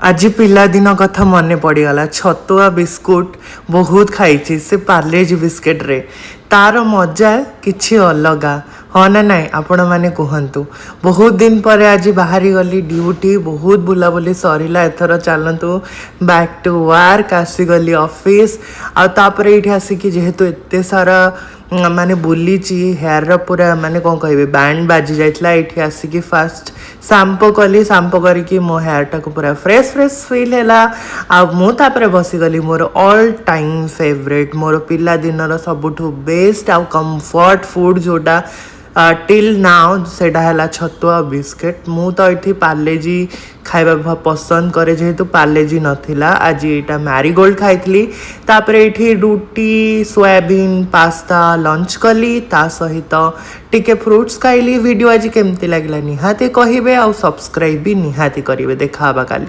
ଆଜି ପିଲାଦିନ କଥା ମନେ ପଡ଼ିଗଲା। ଛତୁଆ ବିସ୍କୁଟ ବହୁତ ଖାଇଛି। ସେ ପାର୍ଲେଜି ବିସ୍କେଟରେ ତାର ମଜା କିଛି ଅଲଗା, ହଁ ନା ନାଇଁ? ଆପଣମାନେ କୁହନ୍ତୁ। ବହୁତ ଦିନ ପରେ ଆଜି ବାହାରି ଗଲି ଡ୍ୟୁଟି। ବହୁତ ବୁଲାବୁଲି ସରିଲା। ଏଥର ଚାଲନ୍ତୁ ବ୍ୟାକ୍ ଟୁ ୱାର୍କ। ଆସିଗଲି ଅଫିସ୍। ଆଉ ତାପରେ ଏଇଠି ଆସିକି ଯେହେତୁ ଏତେ ସାରା ମାନେ ବୁଲିଛି, ହେୟାରର ପୁରା ମାନେ କ'ଣ କହିବି, ବ୍ୟାଣ୍ଡ ବାଜି ଯାଇଥିଲା। ଏଇଠି ଆସିକି ଫାଷ୍ଟ ସାମ୍ପୋ କଲି। ସାମ୍ପୋ କରିକି ମୋ ହେୟାରଟାକୁ ପୁରା ଫ୍ରେଶ୍ ଫ୍ରେଶ୍ ଫିଲ୍ ହେଲା। ଆଉ ମୁଁ ତାପରେ ବସିଗଲି ମୋର ଅଲ୍ ଟାଇମ୍ ଫେଭରେଟ୍, ମୋର ପିଲାଦିନର ସବୁଠୁ ବେଷ୍ଟ ଆଉ କମ୍ଫର୍ଟ ଫୁଡ଼୍ ଯେଉଁଟା ଟିଲ୍ now, ସେଇଟା ହେଲା ଛତୁଆ ବିସ୍କିଟ୍। ମୁଁ ତ ଏଠି ପାର୍ଲେଜି ଖାଇବା ପସନ୍ଦ କରେ। ଯେହେତୁ ପାର୍ଲେଜି ନଥିଲା, ଆଜି ଏଇଟା ମ୍ୟାରିଗୋଲ୍ଡ ଖାଇଥିଲି। ତାପରେ ଏଇଠି ରୁଟି, ସୋୟାବିନ୍, ପାସ୍ତା ଲଞ୍ଚ କଲି। ତା ସହିତ ଟିକେ ଫ୍ରୁଟ୍ସ ଖାଇଲି। ଭିଡ଼ିଓ ଆଜି କେମିତି ଲାଗିଲା ନିହାତି କହିବେ ଆଉ ସବସ୍କ୍ରାଇବ୍ ବି ନିହାତି କରିବେ। ଦେଖା ହେବା କାଲି।